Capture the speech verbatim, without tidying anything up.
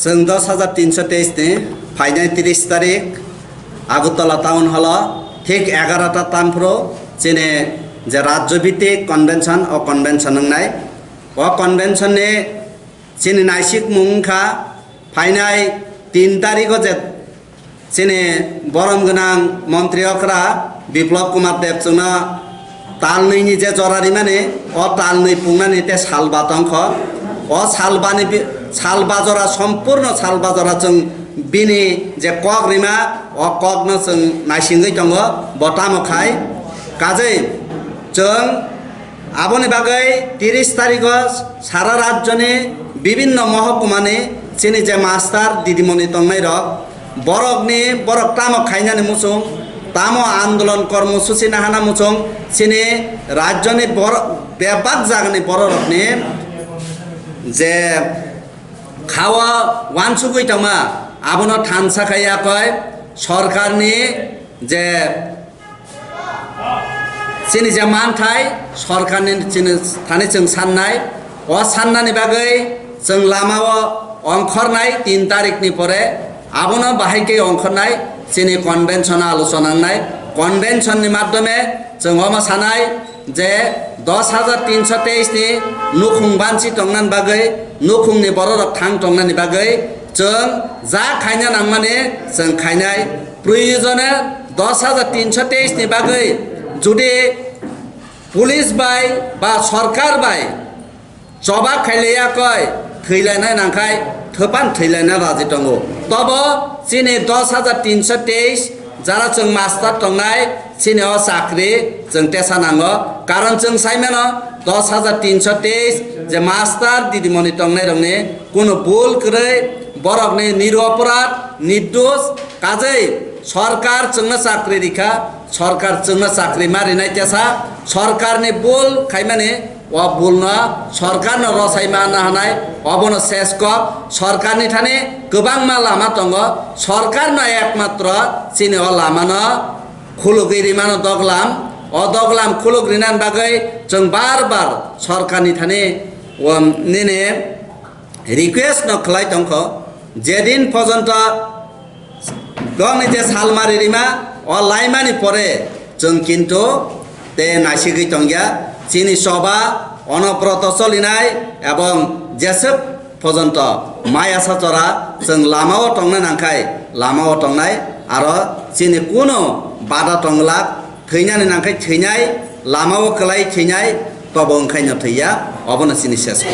Chwng dos hajar tinso teis ni phainai tris tarik Agartala Town Hall o thik egarota tamphuru chini je rajyo bhitik convention, o convention wngnai. O convention ni chini naisik mung wngkha phainai tin tarikh o je chini borom gwnang montri okra Biplab Kumar Deb chwngno talnwi ni je jora rimani, o talnwi pungnani te salba tongkho. O salbani bi-, salba jora sompurno salba jora chwng bini je kok rima, o kokno chwng naisingwi tongo, bo tamo khai. Kajei chwng aboni bagwi tris tarikh o sara rajyoni bibinno mohokumani chini je master didimoni tongnairok, borokni, borok tamo khainani muchung, tamo andolon kormosuchi nahana muchung, chini rajyoni bor-, bebak jagani bororokni je khao wansugwi tongma, abono thansa khai yakoi sorkarni je chini je manthai sorkarni chini thani chwng sannai, o sannani bagwi chwng lamao ongkhornai tin tarikni pore, abono bahai khe ongkhornai chini convention o alochona wngnai. Convention ni madhyome chwng omo sanai je dos hajar tinso teis ni nukhung banchi tongnani bagwi, nukhungni bororok thang tongnani bagwi chwng ja khaina nangmani chwng khainai. Proyojone dos hajar tinso teis ni bagwi judi police bai ba sorkar bai choba khailaiya koi thwilainai nangkhai thwpan thwilaina raji tongo. Tobo chini dos hajar tinso teis jara chwng master tongnai, chini o chakri chwng tesa nango. Karon chwng saimano dos hajar tinso teis je master didimoni tongnairokni kunu bul kwrwi, borokni niroporad, nirdos, kajei sorkar chwngno chakri rikha, sorkar chwngno chakri ma rinai tesa, sorkarni bul khaimani o bulno sorkarno rosai manna hanai, obono ses kok. Sorkarni thani kwbangma lama tongo, sorkarno ekmatro chini o lamano khulugwi rimano doglam. O doglam khuluk rinani bagwi chwng bar bar sorkarni thani, o, nini request no khlai tongkho, jedin pojonto bongni je salmari rima o laimani pore chwng kintu te naisigwi tongya. Chini choba onobroto cholinai ebong jeswk pojonto maya sachora chwng lamao tongna nangkhai lamao tongnai, aro chini kuno bada tonglak, thwinani nangkhai thwinai, lamao kwlai thwinai, tobo wngkhaino thwiya, obono chini sesko.